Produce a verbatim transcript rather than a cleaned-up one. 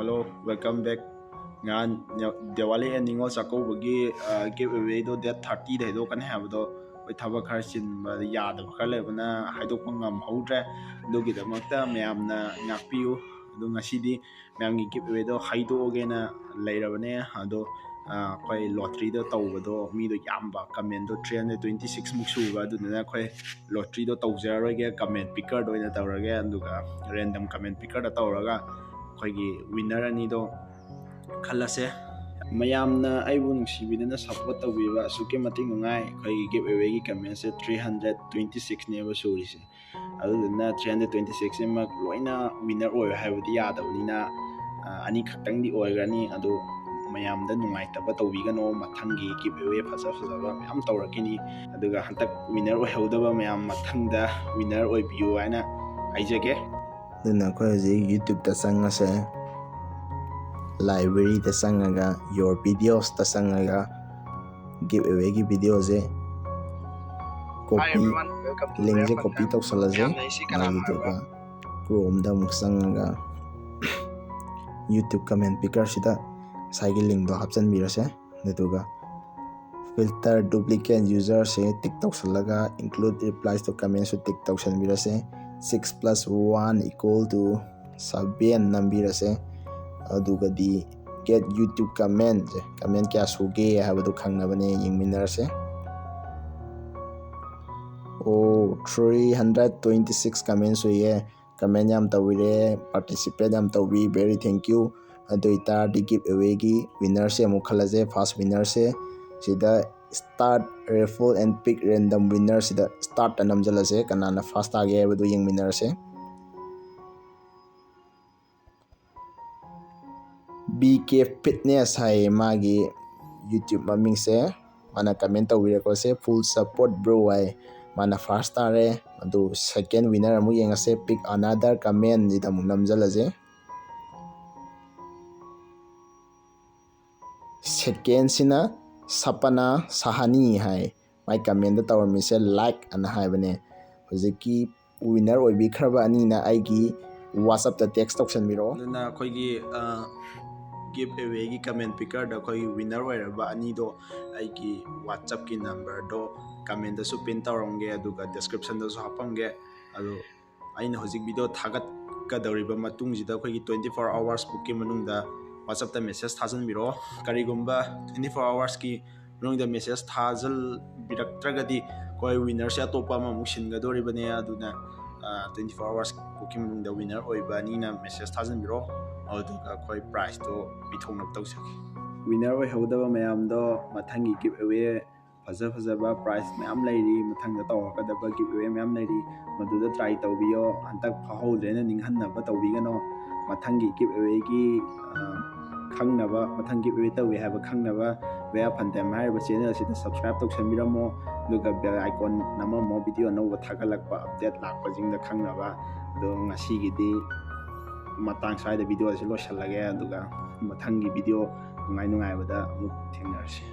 Hello, welcome back. ꯉꯍꯥꯟ Diwali and ꯅꯤꯉꯣꯜ ꯆꯥꯛꯀꯧꯕꯒꯤ ꯒꯤꯐ ꯑꯦꯋꯦꯗꯣ ꯗꯦꯠ ꯊꯥꯔꯇꯤꯗ ꯍꯥꯏꯗꯣꯛꯀꯅꯤ ꯍꯥꯏꯕꯗꯣ ꯑꯩꯈꯣꯏ ꯊꯕꯛ ꯈꯔ ꯆꯤꯟꯕ, ꯌꯥꯗꯕ ꯈꯔ ꯂꯩꯕꯅ ꯍꯥꯏꯗꯣꯛꯄ ꯉꯝꯍꯧꯗ꯭ꯔꯦ꯫ ꯑꯗꯨꯒꯤꯗꯃꯛꯇ ꯃꯌꯥꯝꯅ ꯉꯥꯛꯄꯤꯌꯨ꯫ ꯑꯗꯣ ꯉꯁꯤꯗꯤ ꯃꯌꯥꯝꯒꯤ ꯒꯤꯐ ꯑꯦꯋꯦꯗꯣ ꯍꯥꯏꯗꯣꯛꯑꯒꯦꯅ ꯂꯩꯔꯕꯅꯦ꯫ ꯑꯗꯣ ꯑꯩꯈꯣꯏ ꯂꯣꯇ꯭ꯔꯤꯗ ꯇꯧꯕꯗꯣ ꯃꯤꯗꯣ ꯌꯥꯝꯕ, ꯀꯃꯦꯟꯗꯣ ꯊ꯭ꯔꯤ ꯍꯟꯗ꯭ꯔꯦꯠ ꯇ꯭ꯋꯦꯟꯇꯤ ꯁꯤꯛꯁ ꯃꯨꯛ ꯁꯨꯕ꯫ ꯑꯗꯨꯗꯨꯅ ꯑꯩꯈꯣꯏ ꯂꯣꯇ꯭ꯔꯤꯗꯣ ꯇꯧꯖꯔꯔꯣꯏꯒꯦ, ꯀꯃꯦꯟ ꯄꯤꯀꯔꯗ ꯑꯣꯏꯅ ꯇꯧꯔꯒꯦ꯫ ꯑꯗꯨꯒ ꯔꯦꯟꯗꯝ ꯀꯃꯦꯟ ꯄꯤꯀꯔꯗ ꯇꯧꯔꯒ ꯑꯩꯈꯣꯏꯒꯤ ꯋꯤꯟꯅꯔ ꯑꯅꯤꯗꯣ ꯈꯜꯂꯁꯦ꯫ ꯃꯌꯥꯝꯅ ꯑꯩꯕꯨ ꯅꯨꯡꯁꯤꯕꯤꯗꯨꯅ ꯁꯞꯄꯣꯔꯠ ꯇꯧꯕꯤꯕ ꯑꯁꯨꯛꯀꯤ ꯃꯇꯤꯛ ꯅꯨꯡꯉꯥꯏ꯫ ꯑꯩꯈꯣꯏꯒꯤ ꯒꯤꯐ ꯑꯦꯋꯦꯒꯤ ꯀꯃꯦꯟꯁꯦ ꯊ꯭ꯔꯤ ꯍꯟꯗ꯭ꯔꯦꯠ ꯇ꯭ꯋꯦꯟꯇꯤ ꯁꯤꯛꯁꯅꯦꯕ ꯁꯨꯔꯤꯁꯦ꯫ ꯑꯗꯨꯗꯨꯅ ꯊ꯭ꯔꯤ ꯍꯟꯗ꯭ꯔꯦꯠ ꯇ꯭ꯋꯦꯟꯇꯤ ꯁꯤꯛꯁꯁꯤꯃꯛ ꯂꯣꯏꯅ ꯋꯤꯟꯅꯔ ꯑꯣꯏꯌꯣ ꯍꯥꯏꯕꯗꯤ ꯌꯥꯗꯕꯅꯤꯅ, ꯑꯅꯤꯈꯛꯇꯪꯗꯤ ꯑꯣꯏꯈ꯭ꯔꯅꯤ꯫ ꯑꯗꯣ ꯃꯌꯥꯝꯗ ꯅꯨꯡꯉꯥꯏꯇꯕ ꯇꯧꯕꯤꯒꯅꯣ꯫ ꯃꯊꯪꯒꯤ ꯒꯤꯐ ꯑꯦꯋꯦ ꯐꯖ ꯐꯖꯕ ꯃꯌꯥꯝ ꯇꯧꯔꯛꯈꯤꯅꯤ꯫ ꯑꯗꯨꯒ ꯍꯟꯗꯛ ꯋꯤꯟꯅꯔ ꯑꯣꯏꯍꯧꯗꯕ ꯃꯌꯥꯝ ꯃꯊꯪꯗ ꯋꯤꯟꯅꯔ ꯑꯣꯏꯕꯤꯌꯨ ꯍꯥꯏꯅ ꯍꯥꯏꯖꯒꯦ꯫ ꯑꯗꯨꯅ ꯑꯩꯈꯣꯏ ꯍꯧꯖꯤꯛ ꯌꯨꯇ꯭ꯌꯨꯕꯇ ꯆꯪꯉꯁꯦ꯫ ꯂꯥꯏꯕ꯭ꯔꯦꯔꯤꯗ ꯆꯪꯉꯒ, ꯌꯣꯔ ꯚꯤꯗꯤꯑꯣꯁꯇ ꯆꯪꯉꯒ, ꯒꯤꯐ ꯑꯦꯋꯦꯒꯤ ꯚꯤꯗꯤꯑꯣꯁꯦ ꯀꯣꯄꯤ, ꯂꯤꯡꯁꯦ ꯀꯣꯄꯤ ꯇꯧꯁꯜꯂꯁꯦ꯫ ꯑꯗꯨꯗꯨꯒ ꯀ꯭ꯔꯣꯝꯗ ꯑꯃꯨꯛ ꯆꯪꯉꯒ ꯌꯨꯇ꯭ꯌꯨꯕ ꯀꯃꯦꯟ ꯄꯤꯀꯔꯁꯤꯗ ꯉꯁꯥꯏꯒꯤ ꯂꯤꯡꯗꯣ ꯍꯥꯞꯆꯤꯟꯕꯤꯔꯁꯦ꯫ ꯑꯗꯨꯗꯨꯒ filter duplicate userꯁꯦ ꯇꯤꯛ ꯇꯧꯁꯜꯂꯒ include replies to commentsꯁꯨ ꯇꯤꯛ ꯇꯧꯁꯟꯕꯤꯔꯁꯦ꯫ Six plus one equal to seven ꯅꯝꯕꯤꯔꯁꯦ꯫ ꯑꯗꯨꯒꯗꯤ get YouTube commentꯁꯦ, ꯀꯃꯦꯟ ꯀꯌꯥ ꯁꯨꯒꯦ ꯍꯥꯏꯕꯗꯨ ꯈꯪꯅꯕꯅꯦ꯫ ꯌꯦꯡꯃꯤꯟꯅꯔꯁꯦ꯫ ꯑꯣ, ꯊ꯭ꯔꯤ ꯍꯟꯗ꯭ꯔꯦꯠ ꯇ꯭ꯋꯦꯟꯇꯤ ꯁꯤꯛꯁ ꯀꯃꯦꯟ ꯁꯨꯏꯌꯦ꯫ ꯀꯃꯦꯟ ꯌꯥꯝ ꯇꯧꯕꯤꯔꯦ, ꯄꯥꯔꯇꯤꯁꯤꯄꯦꯠ ꯌꯥꯝ ꯇꯧꯕꯤ, very thank you꯫ ꯑꯗꯨ ꯑꯣꯏꯇꯥꯔꯗꯤ ꯒꯤꯐ ꯑꯦꯋꯦꯒꯤ ꯋꯤꯟꯅꯔꯁꯦ ꯑꯃꯨꯛ ꯈꯜꯂꯁꯦ꯫ ꯐꯥꯔꯁ ꯋꯤꯟꯅꯔꯁꯦ ꯁꯤꯗ start raffle and pick random winner ꯁꯤꯗ startꯇ ꯅꯝꯁꯤꯜꯂꯁꯦ꯫ ꯀꯅꯥꯅ ꯐꯥꯔꯁ ꯇꯥꯒꯦ ꯍꯥꯏꯕꯗꯨ ꯌꯦꯡꯃꯤꯟꯅꯔꯁꯦ꯫ ꯕꯤ ꯀꯦ ꯐꯤꯠꯅꯦꯁ ꯍꯥꯏꯌꯦ ꯃꯥꯒꯤ ꯌꯨꯇ꯭ꯌꯨꯕ ꯃꯃꯤꯡꯁꯦ꯫ ꯃꯥꯅ ꯀꯃꯦꯟ ꯇꯧꯕꯤꯔꯛꯄꯁꯦ, "Full support bro" ꯍꯥꯏ꯫ ꯃꯥꯅ ꯐꯥꯔꯁ ꯇꯥꯔꯦ꯫ ꯑꯗꯨ ꯁꯦꯀꯦꯟ ꯋꯤꯟꯅꯔ ꯑꯃꯨꯛ ꯌꯦꯡꯉꯁꯦ꯫ Pick another comment ꯁꯤꯗ ꯑꯃꯨꯛ ꯅꯝꯁꯤꯜꯂꯁꯦ꯫ ꯁꯦꯀꯦꯟꯁꯤꯅ ꯁꯄꯅꯥ ꯁꯍꯥꯅꯤ ꯍꯥꯏ꯫ ꯃꯥꯏ ꯀꯃꯦꯟꯗ ꯇꯧꯔꯝꯃꯤꯁꯦ "like" ꯑꯅ ꯍꯥꯏꯕꯅꯦ꯫ ꯍꯧꯖꯤꯛꯀꯤ ꯋꯤꯟꯅꯔ ꯑꯣꯏꯕꯤꯈ꯭ꯔꯕ ꯑꯅꯤꯅ ꯑꯩꯒꯤ WhatsApp-ꯇ text ꯇꯧꯁꯟꯕꯤꯔꯛꯑꯣ꯫ ꯑꯗꯨꯅ ꯑꯩꯈꯣꯏꯒꯤ gift away-ꯒꯤ comment picker-ꯗ ꯑꯩꯈꯣꯏꯒꯤ winner ꯑꯣꯏꯔꯕ ꯑꯅꯤꯗꯣ ꯑꯩꯒꯤ WhatsApp-ꯀꯤ number-ꯗꯣ comment-ꯗꯁꯨ pin ꯇꯧꯔꯝꯒꯦ, ꯑꯗꯨꯒ description-ꯗꯁꯨ ꯍꯥꯞꯄꯝꯒꯦ꯫ ꯑꯗꯨ ꯑꯩꯅ ꯍꯧꯖꯤꯛ video ꯊꯥꯒꯠꯀꯗꯧꯔꯤꯕ ꯃꯇꯨꯡꯁꯤꯗ ꯑꯩꯈꯣꯏꯒꯤ twenty four hours book-ꯀꯤ ꯃꯅꯨꯡꯗ WhatsApp-ꯇ message ꯊꯥꯖꯤꯟꯕꯤꯔꯛꯑꯣ꯫ ꯀꯔꯤꯒꯨꯝꯕ twenty four hours-ꯀꯤ ꯃꯅꯨꯡꯗ message ꯊꯥꯖꯤꯟꯕꯤꯔꯛꯇ꯭ꯔꯒꯗꯤ ꯑꯩꯈꯣꯏ winner-ꯁꯦ ꯑꯇꯣꯞꯄ ꯑꯃꯃꯨꯛ ꯁꯤꯟꯒꯗꯧꯔꯤꯕꯅꯦ꯫ ꯑꯗꯨꯅ twenty four hours book-ꯀꯤ ꯃꯅꯨꯡꯗ winner ꯑꯣꯏꯕ ꯑꯅꯤꯅ message ꯊꯥꯖꯤꯟꯕꯤꯔꯛꯑꯣ, ꯑꯗꯨꯒ ꯑꯩꯈꯣꯏ prize-ꯇꯣ ꯄꯤꯊꯣꯛꯅꯕ ꯇꯧꯖꯒꯦ꯫ Winner ꯑꯣꯏꯍꯧꯗꯕ ꯃꯌꯥꯝꯗꯣ ꯃꯊꯪꯒꯤ gift away ꯐꯖ ꯐꯖꯕ prize ꯃꯌꯥꯝ ꯂꯩꯔꯤ, ꯃꯊꯪꯗ ꯇꯧꯔꯛꯀꯗꯕ gift away ꯃꯌꯥꯝ ꯂꯩꯔꯤ, ꯃꯗꯨꯗ try ꯇꯧꯕꯤꯌꯣ꯫ ꯍꯟꯗꯛ ꯐꯥꯍꯧꯗ꯭ꯔꯦꯅ ꯅꯤꯡꯍꯟꯅꯕ ꯇꯧꯕꯤꯒꯅꯣ꯫ ꯃꯊꯪꯒꯤ gift away-ꯒꯤ ꯈꯪꯅꯕ, ꯃꯊꯪ gift away ꯇꯧꯏ ꯍꯥꯏꯕ ꯈꯪꯅꯕ Vaya Phantem ꯍꯥꯏꯔꯤꯕ channel ꯑꯁꯤꯗ subscribe ꯇꯧꯁꯟꯕꯤꯔꯝꯃꯣ, ꯑꯗꯨꯒ bell icon ꯅꯝꯃꯝꯃꯣ, video ꯑꯅꯧꯕ ꯊꯥꯒꯠꯂꯛꯄ update ꯂꯥꯛꯄꯁꯤꯡꯗ ꯈꯪꯅꯕ꯫ ꯑꯗꯣ ꯉꯁꯤꯒꯤꯗꯤ ꯃꯇꯥꯡ ꯁ꯭ꯋꯥꯏꯗ video ꯑꯁꯤ ꯂꯣꯏꯁꯤꯜꯂꯒꯦ, ꯑꯗꯨꯒ ꯃꯊꯪꯒꯤ video ꯅꯨꯡꯉꯥꯏ ꯅꯨꯡꯉꯥꯏꯕꯗ ꯑꯃꯨꯛ ꯊꯦꯡꯅꯔꯁꯤ꯫